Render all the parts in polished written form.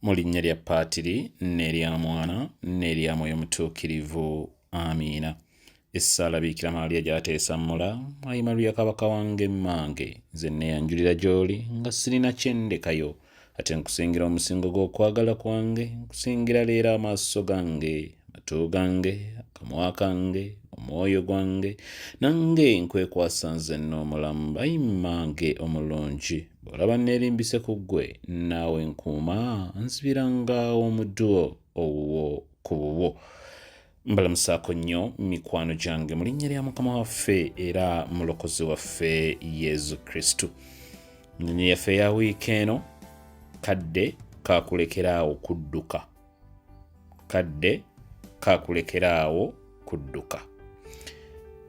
Mu linnya lya Paatiri n'erya Mwana n'erya Mwoyo Mutuukirivu. Amiina. Essaala Biikira Maria gy'ateesa mmula, Ayi Maria Kabaka wange mmange, nze nneeyanjulira gy'oli nga sirina kye ndekayo, ate nkusingira omusingo gw'okwagala kwange, nkusingira leero amaaso gange, amatu gange, akamwa kange, omwoyo gwange, nange nkwekwasa nzenna omulamu, ayi mmange omulungi. Bw'olaba neerimbise ku ggwe, naawe nkuuma, nzibiranga omuddu wo owuwo ku bubwo. Mbalamusaako nnyo mikwano gyange mu linnya lya Mukama waffe era Mulokozi waffe Yesu Kristo. Nnyonyi yaffe eya wiiki eno kadde kakulekeraawo kudduka. Kadde kakulekeraawo kudduka.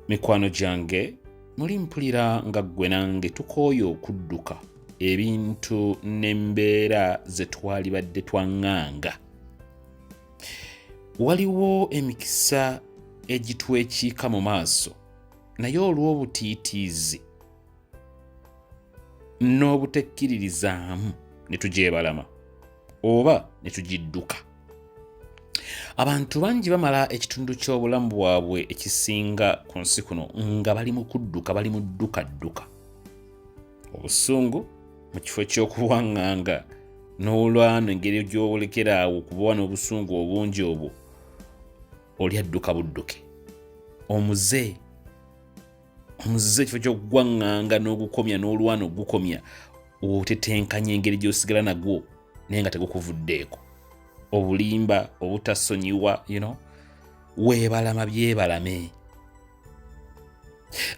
Mikwano gyange, muli mpulira nga ggwe nange tukooye okudduka ebintu n'embeera ze twalibadde twaŋŋanga. Waliwo emikisa egitwekiika mu maaso, naye olw'obutiitiizi n'obutekkiririzaamu ne tugyebalama oba ne tugidduka. Abantu bangi bamala ekitundu ky'obulamu bwabwe ekisinga ku nsi kuno nga bali mu kudduka, bali mu ddukadduka. Obusungu mu kifo ky'okuwaŋŋanga n'olwana engeri gy'olekera awo okuba n'obusungu obungi obwo, oli adduka budduke. Omuze omuzizo ekifo ky'okugwaŋŋanga n'ogukomya n'olwana ogukomya, otetenkanya engeri gy'osigala nagwo naye nga tegukuvuddeeko. Obulimba, obutasonyiwa, weebalama byebalame.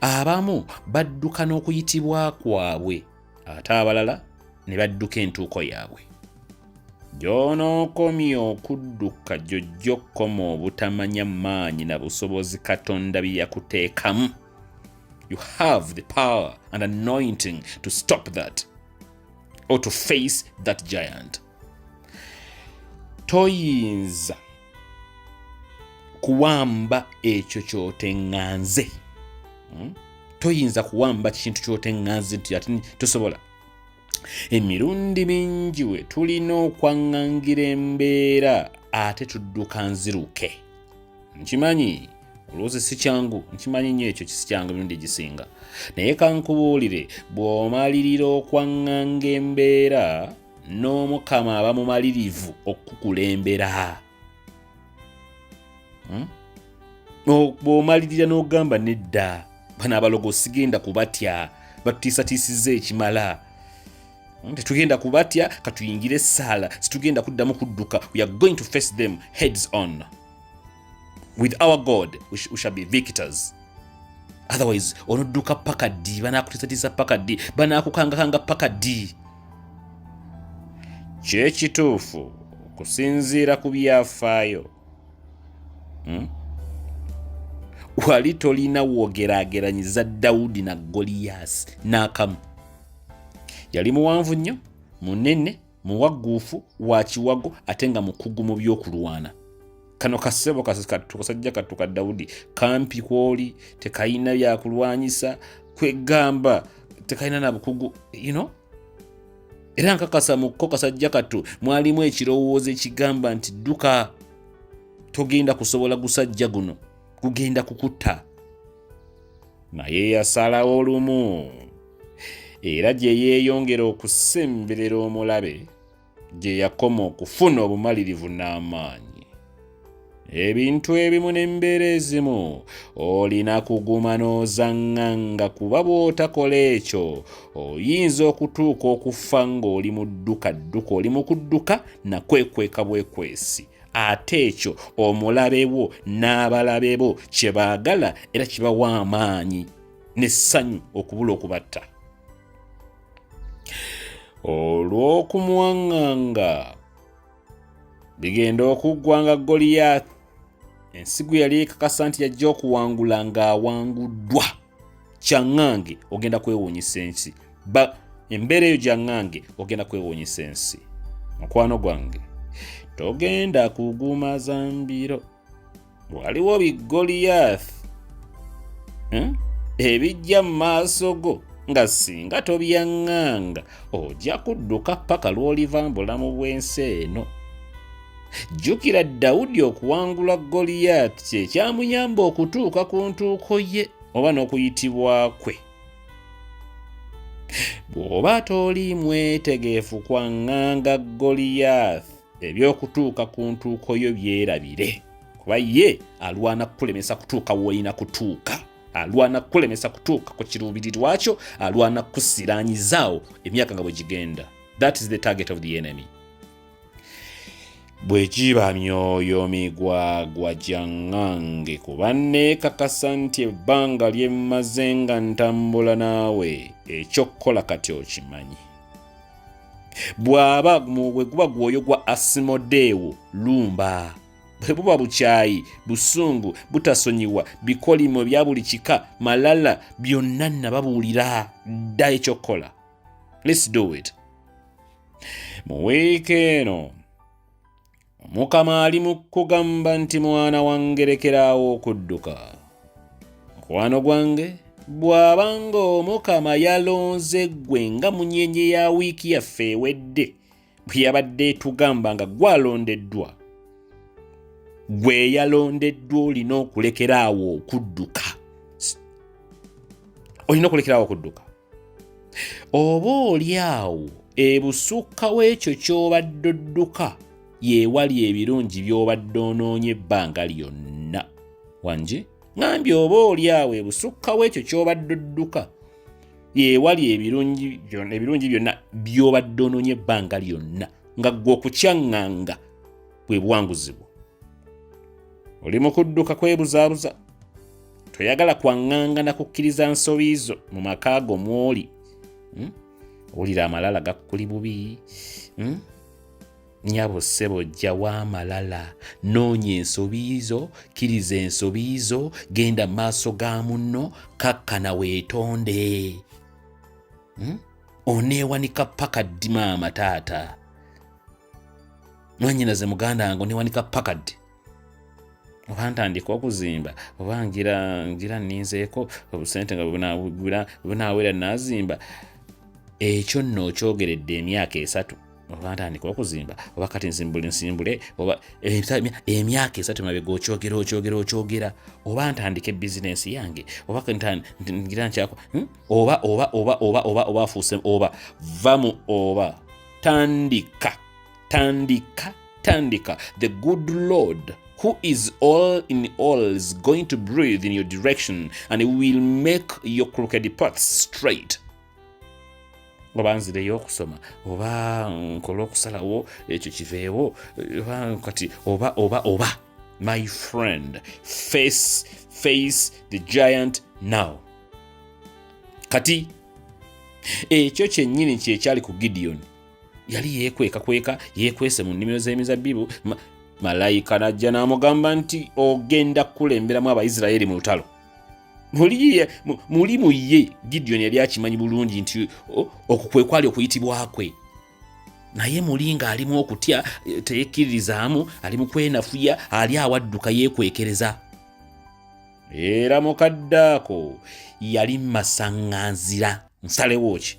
Abamu badduka n'okuyitibwa kwabwe, ate abalala ne badduka entuuko yaabwe. Gy'onookomya okudduka gy'ojja okukoma obutamanya maanyi na busobozi Katonda bye yakuteekamu. You have the power and anointing to stop that or to face that giant. Toyinza kuwamba ekyo ky'oteŋŋanze. Toyinza kuwamba kintu ky'oteŋŋanze nti ate tosobola. Emirundi mingi we tulina okwaŋŋangira embeera ate tudduka nziruke. Nkimanyi oluusi si kyangu, nkimanyi nnyo ekyo si kyangu emirundi egisinga, naye kankubuulire, bw'omalirira okwaŋŋanga embeera n'Omukama aba mumalirivu okukukulembera. Bw'omalirira n'ogamba nedda, bano abalogo sigenda kubatya, batutiisatiisizza ekimala, tetugenda kubatya, katuyingire essaala, situgenda kuddamu kudduka, we are going to face them heads on with our God, we shall be victors. Otherwise onodduka paka ddi? Banakutiisatiisa paka ddi? Banakukangakanga paka ddi? Kyekituufu okusinziira ku byafaayo, Wali tolina woogeraageranyiza Dawudi na Goliyaasi n'akamu. Yali muwanvu nnyo, munene, muwagguufu, wa kiwago, ate nga mukugu mu by'okulwana. Kano kasebo kasajja kattu ka Dawudi kampi kwoli, tekayina byakulwanyisa, kwegamba tekayina na bukugu, Era nkakasa mu ko kasajja kattu mwalimu ekirowoozo ekigamba nti dduka, togenda kusobola gusajja guno, gugenda kukutta. Naye yasalawo lumu, era gye yeeyongera okusemberera omulabe gye yakoma okufuna obumalirivu n'amaanyi. Ebintu ebimu n'embeera ezimu olina kuguma n'ozaŋŋanga, kuba bw'otakola ekyo oyinza okutuuka okufa ng'oli mu dduka dduka, oli mu kudduka na kwekweka bwekwesi. Ate ekyo omulabe wo n'abalabe bo kye baagala, era kibawa amaanyi n'essanyu okubula okubatta. Olw'okumuwaŋŋanga bigenda okuggwa nga Goliyath, ensigu yali ekakasa nti yajja okuwangula ng'awanguddwa. Kyaŋŋange ogenda kwewuunyisa ensi, ba embeera eyo gyaŋŋange ogenda kwewuunyisa ensi. Mukwano gwange, togenda kuguma zambiro, waliwo bi Goliyath ebijja mu maaso go. nga singa tobyaŋŋanga ojja kudduka paka lw'oliva mu bulamu bw'ensi eno. Jjukira Dawudi okuwangula Goliyaati kye kyamuyamba okutuuka ku ntuuko ye oba n'okuyitibwa kwe. Bw'oba toli mwetegefu kwaŋŋanga Goliyaati, eby'okutuuka ku ntuuko yo byerabire, kuba ye alwana kukulemesa kutuuka w'olina kutuuka, alwana kukulemesa kutuuka ku kiruubirirwa kyo, alwana kukusiraanyizaawo emyaka nga bwe gigenda. That is the target of the enemy. Bwe giba myoyo migwagwa gyaŋŋange, kuba neekakasa nti ebbanga lye mmaze nga ntambula naawe, eky'okukola kati okimanyi. Bw'aba bwe guba gwoyo gwa Asimodeewo, lumba. Bwe buba bukyayi, busungu, butasonyiwa, bikolimo ebya buli kika, malala, byonna nababuulira dda eky'okukola. Let's do it. Mu wiiki eno Omukama ali mu kugamba nti mwana wange lekeraawo okudduka. Mukwano gwange, bw'aba ng'Omukama yalonze ggwe nga munyenye ya wiiki yaffe ewedde bwe yabadde etugamba nga gwalondeddwa, gwe yalondeddwa olina okulekeraawo okudduka. Olina okulekeraawo okudduka. Oba oli awo ebusukka w'ekyo ky'obadde odduka yeewali ebirungi by'obadde onoonya ebbanga lyonna. Wangi ŋambye oba oli awo ebusukka w'ekyo ky'obadde odduka yeewali ebirungi byonna by'obadde onoonya ebbanga lyonna, nga ggwe okukyaŋŋanga bwe buwanguzi bwo. Oli mu kudduka kwebuzaabuza, toyagala kwaŋŋanga na kukkiriza nsobi zo mu maka go mw'oli. Owulira amalala gakkuli bubi. Nyabo ssebo, jjawo amalala, noonya ensobi zo, kkiriza ensobi zo, genda mu maaso ga munno, kakkana weetonde. Oneewanika paka ddi maama, taata, mwannyinaze, muganda wange, oneewanika paka ddi? Oba ntandika okuzimba, oba ngira nninzeeko obusente nga bunaawera naazimba. Ekyo nno okyogeredde emyaka 3. Oba ntandika okuzimba, oba kati nsimbule nsimbule, oba emyaka 3 mabega okyogera okyogera okyogera. Oba ntandika ebizinensi yange, oba ngira nkyako, Oba oba oba oba oba oba afuuse oba va mu oba tandika tandika tandika. The good Lord who is all in all is going to breathe in your direction and he will make your crooked paths straight. Oba nzireyo okusoma, oba nkole okusalawo ekyo kiveewo, oba kati oba oba oba. My friend, face the giant now. Kati ekyo kyennyini kyekyali ku Gideon. Yali yeekwekakweka, yeekwese mu nnimiro z'emizabbibu. Malayika n'ajja n'amugamba nti ogenda kukulemberamu Abayisirayiri mu lutalo. Muli mu ye Gideon yali akimanyi bulungi nti okwo kwe kwali okuyitibwa kwe, naye muli ng'alimu okutya, teyekkiririzaamu, ali mu kwenafuya, ali awadduka yeekwekereza. Era mukadde ako yali masaŋŋanzira, nsalewo ki?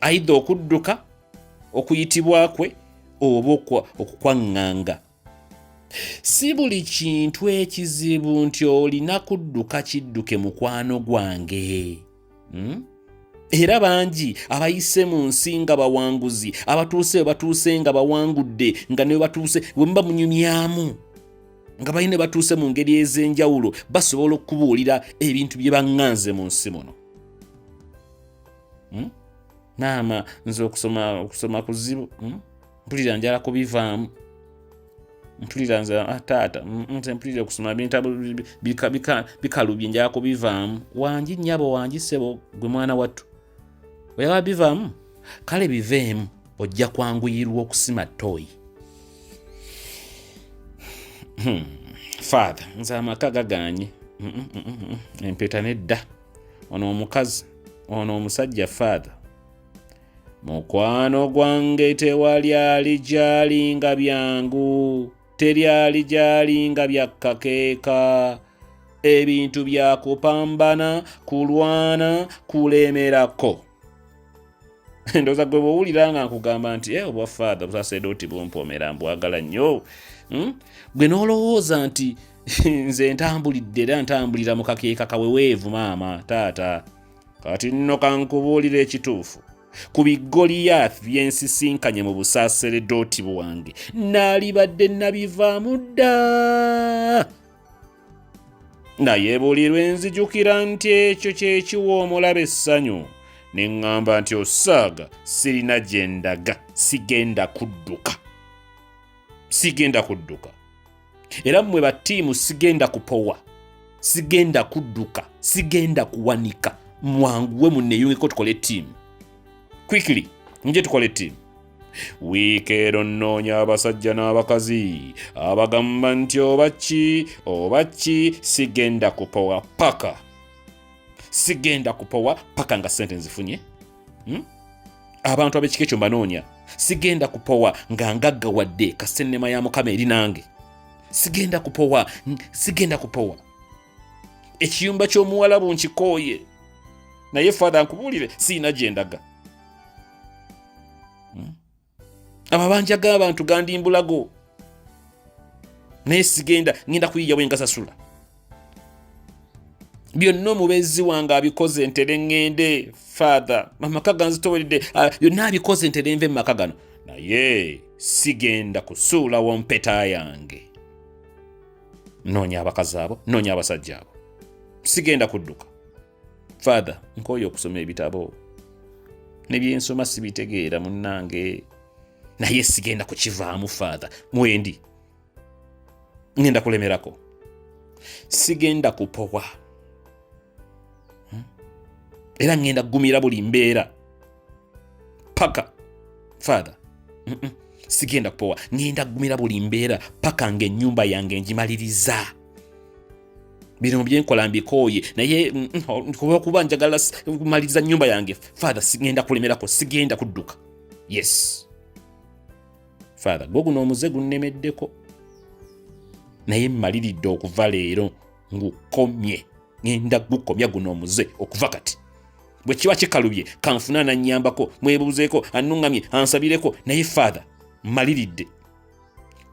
Aidha okudduka okuyitibwa kwe oba okukwaŋŋanga. Si buli kintu ekizibu nti olina kudduka kidduke, mukwano gwange. Era bangi abayise mu nsi nga bawanguzi, abatuuse batuuse nga bawangudde, nga ne batuuse bwe muba munyumyamu nga balina batuuse mu ngeri ez'enjawulo, basobola okubuulira ebintu bye baŋŋanze mu nsi muno. Maama, nze okusoma kuzibu, Mpulira njala kubivaamu, mpulira nze, taata, nze mpulira okusoma bikalubye, njala kubivaamu. Wangi nnyabo, wangi ssebo, gwe mwana wattu oyagala bivaamu, kale biveemu, ojja kwanguyirwa okusima ttooyi. Father, nze amaka gaganye, empeta nedda, ono omukazi, ono omusajja. Father, mukwano gwange, tewali ali gyali nga byangu, teri ali gyali nga byakkakeeka. Ebintu byakupambana, kulwana, kulemerako. Ndowooza gwe bwowulira nga nkugamba nti obwa father, obusasedooti bumpomera, mbwagala nnyo, Gwe n'olowooza nti nze ntambulidde era ntambulira mu kakeeka kaweweevu. Maama, taata, kati nno kankubuulira ekituufu ku bigoliyathi byensisinkanye mu busaaseredooti bwange. Naalibadde nabivaamu dda, naye buli lwe nzijukira nti ekyo kyekiwa omulabe essanyu, ne ŋŋamba nti osaaga, sirina gye ndaga, sigenda kudduka, sigenda kudduka. Era mmwe battiimu, sigenda kupowa, sigenda kudduka, sigenda kuwanika. Mwanguwe munneeyungeko tukole ttiimu quickly, nje tukole ttiimu. Wiiki ero nnoonya abasajja n'abakazi abagamba nti oba ki oba ki, sigenda kupowa paka, sigenda kupowa paka nga sente nzifunye, Abantu ab'ekika ekyo mbanoonya. Sigenda kupowa nga ngaggawadde, kasennema ya Mukama eri nange. Sigenda kupowa, sigenda kupowa. Ekiyumba ky'omuwalabu nkikooye, naye father nkubuulire, siina gye ndaga. Amabanja g'abantu gandimbulago, naye sigenda, ngenda kuyiya bwe ngasasula. Byonna omubeezi wange abikoze ntere ŋŋende. Father, amaka ganzitoweredde, byonna abikoze ntere nve mu maka gano, naye sigenda kusuulawo mpeta yange. Noonya abakazi abo, noonya abasajja abo. Sigenda kudduka. Father, nkooye okusoma ebitabo, nebyensoma sibitegeera munnange, naye sigenda kukivaamu. Father, mwendi ngenda kulemerako, sigenda kupowa. Era ngenda kugumira buli mbeera paka, father, sigenda kupowa, ngenda kugumira buli mbeera paka nga ennyumba yange ngimaliriza. Bino byenkola mbikooye, naye kuba njagala kumaliriza nnyumba yange. Father, sigenda kulemerako, sigenda kudduka. Yes father, gwe guno omuze gunnemeddeko, naye mmaliridde okuva leero ngukomye. Ngenda gukomya guno omuze okuva kati. Bwe kiba kikalubye, kanfune anannyambako, mwebuuzeeko, annuŋŋamye, ansabireko, naye father, mmaliridde,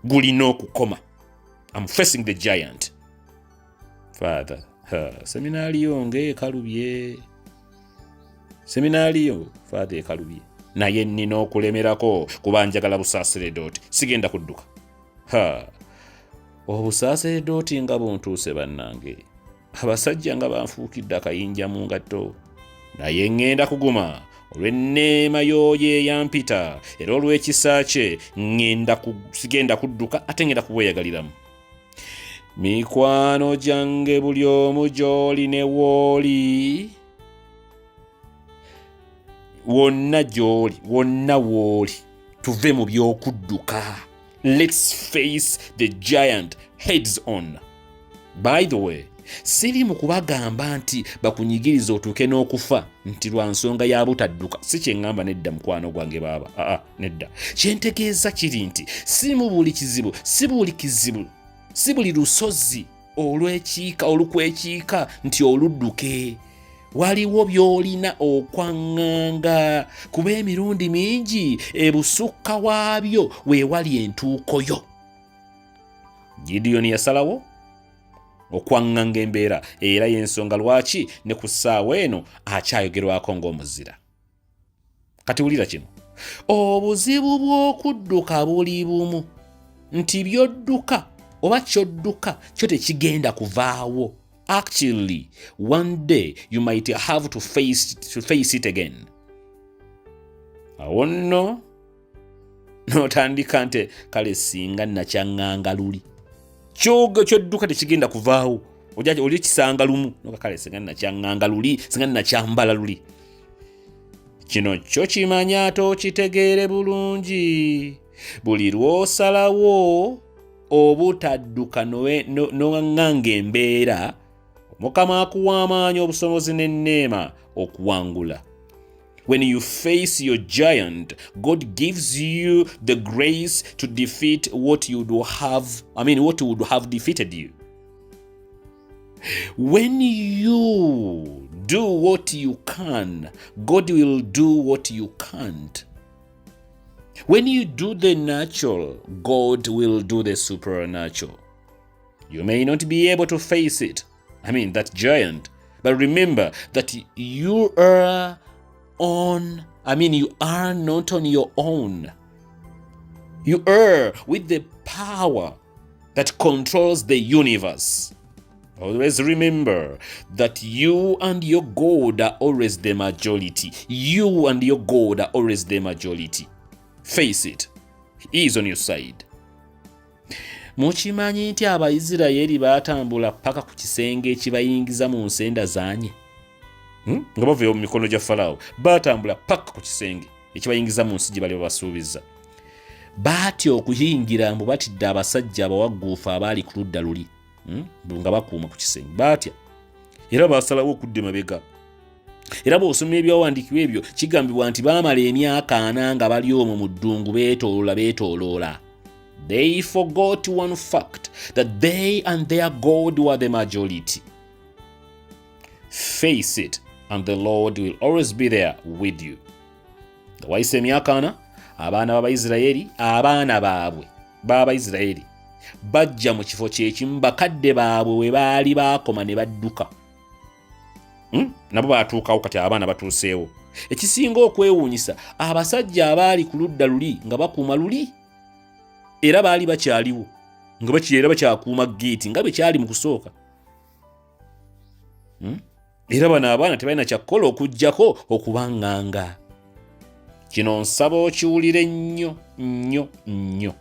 gulina okukoma. Am facing the giant. Father, seminaaliyo ng'ekalubye, seminaaliyo father ekalubye, naye nnina okulemerako kuba njagala busaaseredooti, sigenda kudduka. Ha, obusaaseredooti nga buntuuse bannange, abasajja nga banfuukidde akayinja mu ngatto, naye ŋŋenda kuguma olw'enneema y'oyo eyampita era olw'ekisa kye. Ŋŋenda sigenda kudduka, ate ŋŋenda kubweyagaliramu. Mikwano gyange, buli omu gy'oli ne wooli wonna, gy'oli wonna wooli, tuve mu by'okudduka. Let's face the giant heads on. By the way, siri mu kubagamba nti bakunyigiriza otuuke n'okufa nti lwa nsonga ya butadduka. Si kyeŋŋamba, nedda mukwano gwange baaba, aa, nedda. Kyentegeeza kiri nti si mu buli kizibu, si buli kizibu, si buli lusozi olwekiika olukwekiika nti oludduke. Waliwo by'olina okwaŋŋanga, kuba emirundi mingi ebusukka waabyo weewali entuuko yo. Gidiyoni yasalawo okwaŋŋanga embeera, era y'ensonga lwaki ne ku ssaawa eno akyayogerwako ng'omuzira. Kati wulira kino: obuzibu bw'okudduka buli bumu, nti byodduka oba kyodduka kyo tekigenda kuvaawo. Actually, one day you might have to face it again. Awo nno n'otandika nti kale singa nakyaŋŋanga luli. Kyoga kyodduka tekigenda kuvaawo, oli kisanga lumu noka kale singa nakyaŋŋanga luli, singa nakyambala luli. Kino kyo kimanya ate okitegeere bulungi: buli lw'osalawo obutadduka noŋŋanga embeera, Mukama akuwa amaanyi, obusobozi n'enneema okuwangula. When you face your giant, God gives you the grace to defeat what you would have, I mean, what would have defeated you. When you do what you can, God will do what you can't. When you do the natural, God will do the supernatural. You may not be able to face it, I mean, that giant, but remember that you are on, I mean, you are not on your own. You are with the power that controls the universe. Always remember that you and your God are always the majority. You and your God are always the majority. Face it, He is on your side. Mukimanyi nti Abaisirayeri baatambula paka ku kisenge ekibayingiza mu nsi endazaanye, Nga bavuye mu mikono gya Falaawo, baatambula paka ku kisenge ekibayingiza mu nsi gye bali babasuubiza. Baatya okuyingira mbu batidde abasajja abawagguufu abaali ku ludda luli, Nga bakuuma ku kisenge. Baatya era baasalawo okudda emabega. Era bw'osoma ebyawandiikibwa ebyo, kigambibwa nti baamala emyaka 40 nga bali omwo mu ddungu, beetooloola, beetooloola. They forgot one fact, that they and their God were the majority. Face it and the Lord will always be there with you. Nga wayise emyaka 40, abaana b'Abaisirayeri, abaana baabwe b'Abaisirayeri, bajja mu kifo kyekimu bakadde baabwe we baali baakoma ne badduka. Nabo batuukawo. Kati abaana batuuseewo. Ekisinga okwewuunyisa, abasajja abaali ku ludda luli nga bakuuma luli era baali bakyaliwo, nga era bakyakuuma geeti nga bwe kyali mu kusooka. Era bano abaana tebalina kyakkola okuggyako okubaŋŋanga. Kino nsaba okiwulire nnyo nnyo nnyo.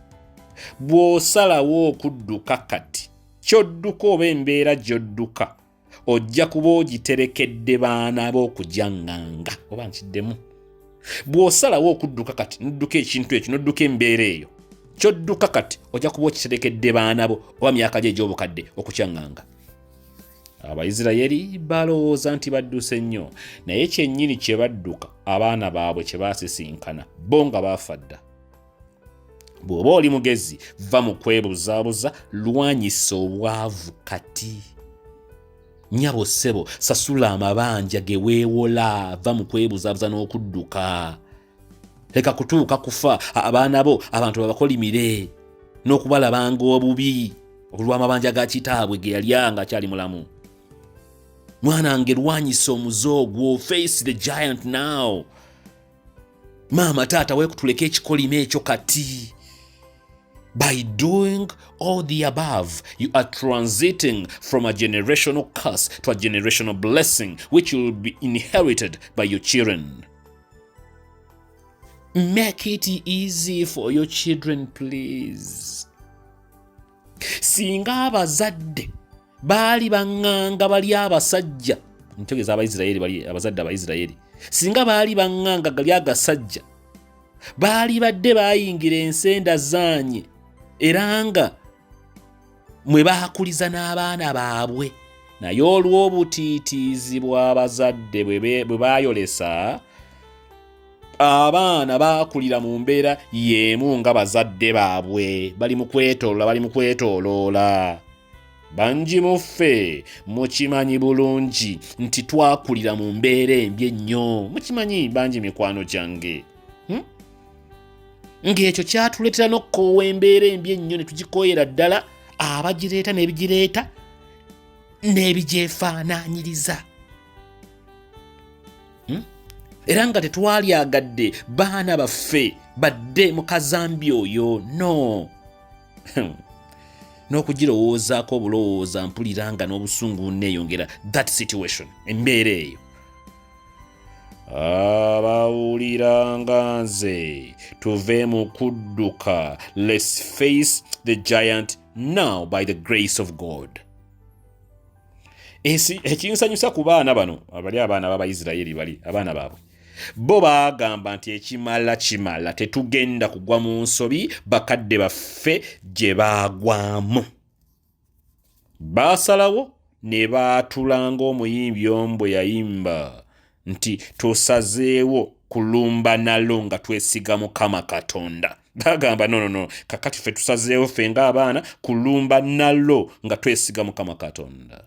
Bw'osalawo okudduka kati, kyodduka oba embeera gy'odduka, ojja kuba ogiterekedde baana b'okujjaŋŋanga. Oba nkiddemu: bw'osalawo okudduka kati, nodduka ekintu ekyo, nodduka embeera eyo, kyodduka kati ojja kuba okiterekedde baana bo oba myaka gye egy'obukadde okukyaŋŋanga. Abaisirayeri balowooza nti badduse nnyo, naye kyennyini kye badduka abaana baabwe kye baasisinkana bo nga baafa dda. Bw'oba oli mugezi, va mu kwebuzaabuza, lwanyisa obwavu kati. Nyabo, ssebo, sasula amabanja ge weewola. Va mu kwebuzaabuza n'okudduka. Leka kutuuka kufa abaana bo abantu babakolimire n'okubalabanga obubi olw'amabanja ga kitaabwe ge yalya nga akyali mulamu. Mwana nge, lwanyisa omuze ogwo. Face the giant now. Maama, taata, weekutuleko ekikolimo ekyo kati. By doing all the above, you are transiting from a generational curse to a generational blessing, which will be inherited by your children. Make it easy for your children, please. Singa abazadde baali baŋŋanga bali abasajja, ntegeeza Abaisirayeri bali, abazadde Abaisirayeri, singa baali baŋŋanga gali agasajja, baali badde baayingira ensi endazaanye era nga mwe baakuliza n'abaana baabwe. Naye olw'obutiitiizi bw'abazadde bwe baayolesa, abaana baakulira mu mbeera y'emu nga bazadde baabwe, bali mu kwetooloola, bali mu kwetooloola. Bangi mu ffe mukimanyi bulungi nti twakulira mu mbeera embi ennyo. Mukimanyi bangi, mikwano gyange, Ng'ekyo kyatuleetera n'okukoowa embeera embi ennyo ne tugikooyera ddala, abagireeta n'ebigireeta n'ebigyefaanaanyiriza. Era nga tetwalyagadde baana baffe badde mu kazambi oyo. No n'okugirowoozaako obulowooza, mpulira nga n'obusungu neeyongera. That situation, embeera eyo, abawuliranga nze, tuve mu kudduka. Let's face the giant now by the grace of God. Ekinsanyusa ku baana bano abali, abaana b'Abaisirayeri bali, abaana baabwe bo baagamba nti ekimala kimala, tetugenda kugwa mu nsobi bakadde baffe gye baagwamu. Baasalawo ne baatula ng'omuyimbi omu bwe yayimba nti tusazeewo kulumba nalo nga twesiga Mukama Katonda. Bagamba, "No, no, no, kakati ffe tusazeewo, ffe ng'abaana, kulumba nalo nga twesiga Mukama Katonda."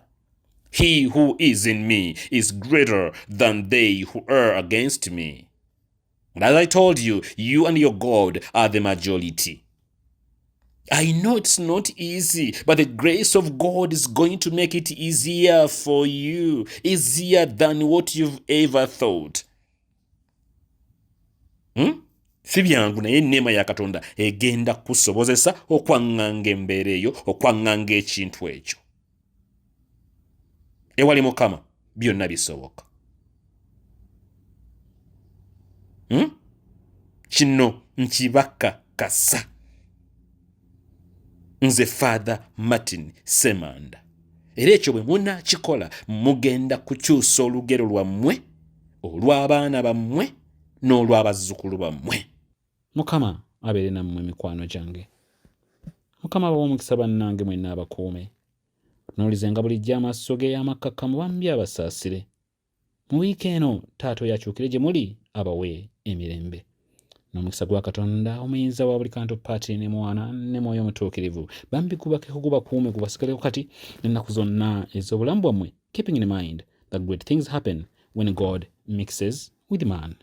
He who is in me is greater than they who are against me. And as I told you, you and your God are the majority. I know it's not easy, but the grace of God is going to make it easier for you, easier than what you've ever thought. Si byangu, naye enneema ya Katonda egenda kusobozesa okwaŋŋanga embeera eyo, okwaŋŋanga ekintu ekyo. Ewali Mukama byonna bisoboka. Kino nkibakakasa nze Father Martin Semanda. Era ekyo bwe munakikola, mugenda kukyusa olugero lwammwe, olw'abaana bammwe n'olw'abazzukulu bammwe. Mukama abeere nammwe, mikwano gyange. Mukama abawa omukisa, bannange mwenna, abakuume. Tunuulizenga bulijjo amaaso ge amakkakkamu, bambi abasaasire. Mu wiiki eno taata oyo akyukire gye muli, abawe emirembe n'omukisa gwa Katonda omuyinza wa buli kantu, Paati ne Mwana ne Mwoyo Omutuukirivu. Bambi gubakeko, gubakuume, gubasigaleko kati n'ennaku zonna ez'obulamu bwammwe, keeping in mind that great things happen when God mixes with man.